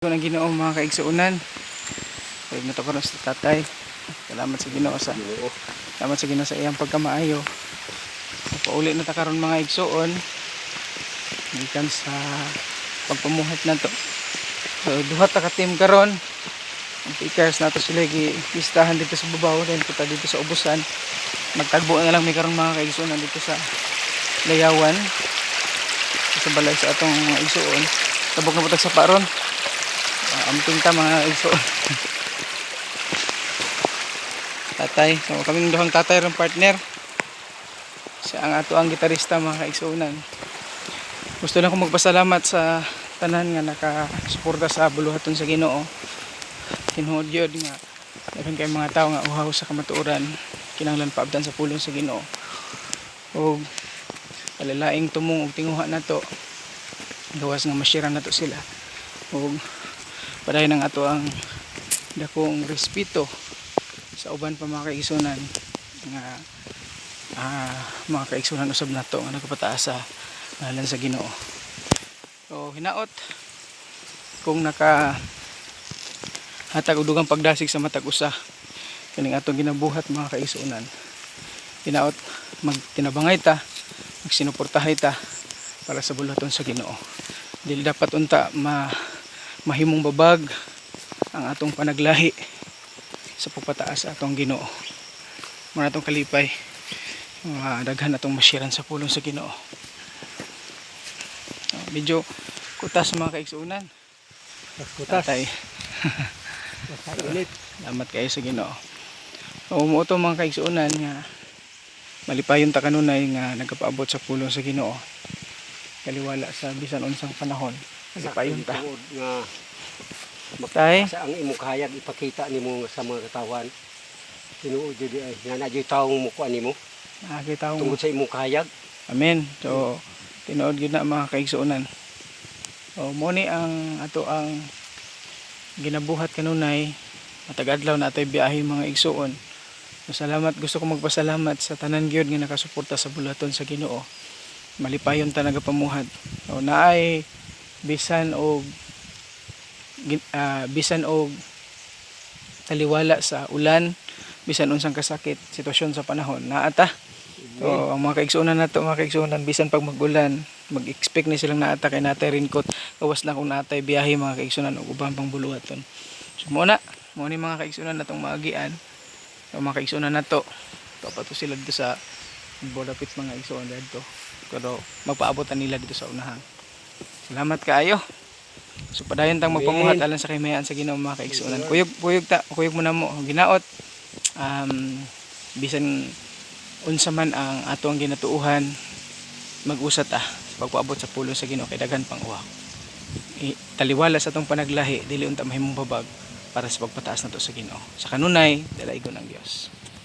Ko ng Ginoo, mga kaigsuonan. Kay na to karon sa tatay. Salamat sa Ginoo sa Ginoo. Salamat sa Ginoo sa iyang pagkamaayo. So, pauli na ta karon, mga igsuon. Gikan sa pagpamuhat na to. So duha ta ka team karon. Ang pickers nato sila gi pistahan dito sa babaw, then punta dito sa ubusan. Magtagbo na lang mi karon, mga kaigsuonan, dito sa Layawan. Sa balay sa atong mga igsuon. Tabok na butag sa paron. Amping ta, mga igsuon. Tatay. So kaming duhang tatay ron, partner. Siya ang ato ang gitarista, mga kaigsuonan. Gusto lang ko magpasalamat sa tanan nga nakasuporta sa buluhaton sa Ginoo. Tinuod gyud nga daghan kay mga tawo nga uhaw sa kamatuoran, kinahanglan paabdan sa pulong sa Ginoo. Og kalalaing tumong og tinguha nato gawas nga ma-share nato sila. Og padayon ang ato ang dakong respeto sa uban pa, mga kaigsunan, nga mga kaigsunan usab nato nga nagpataas sa ngalan sa Ginoo. So hinaot kung naka hatag og dugang pagdasig sa matag usa kining atong ginabuhat, mga kaigsunan. Hinaot magtinabangay ta, magsinuportahay ta para sa buluhaton sa Ginoo. Dili dapat unta ma mahimong babag ang atong panaglahi sa pagpataas sa atong Ginoo. Mao na atong kalipay mga daghan atong mashiran sa pulong sa Ginoo. Medyo kutas, mga kaigsuonan. Kutas. Tatay. Basta init. Salamat kayo sa Ginoo. O mo to, mga kaigsuonan, nga malipayon ta kanunay nga nagapaabot sa pulong sa Ginoo. Kaliwala sa bisan unsang panahon. Malipayon ta. Tuod nga Tay, sa ang imong kahayag ipakita nimo sa mga katawan. Tinuod jud ay nga na jud taong mukuan nimo nakakita ko. tungod sa imong kahayag. Amen. So tinuod gyud na, mga kaigsuonan. O mo ni ang ato ang ginabuhat kanunay matag adlaw na atoy biyahe, mga igsuon. So, salamat, gusto ko magpasalamat sa tanan gyud nga nakasuporta sa buluhaton sa Ginoo. Malipayon ta nagapamuhat. O naay bisan og bisan og taliwala sa ulan, bisan unsang kasakit sitwasyon sa panahon, naa ta. So, ang mga kaigsuonan nato, mga kaigsuonan, bisan pag magulan, mag-expect ni silang naata kay natay raincoat. Gawas lang kung natay biyahe, mga kaigsuonan, ug uban pang buluhaton. So mo na, mo ni, mga kaigsuonan, natong maagian. So, mga kaigsuonan nato, pa to sila dito sa Bodapit, mga igsuon, dito. Pero magpaabotan nila dito sa unahan. Salamat kaayo. So padayon tang magpamuhat Amen. alang sa kahimayan sa Ginoo, mga kaigsuonan. Kuyog kuyog ta, kuyog mo na mo ginaot. Bisan unsa man ang ato ang ginatuuhan, mag-usa ta sa pagpaabot sa pulong sa Ginoo kay daghan pang uhaw. Taliwala sa atong panaglahi, dili unta mahimong babag para sa pagpataas nato sa Ginoo. Sa kanunay, dalaigon ang Dios.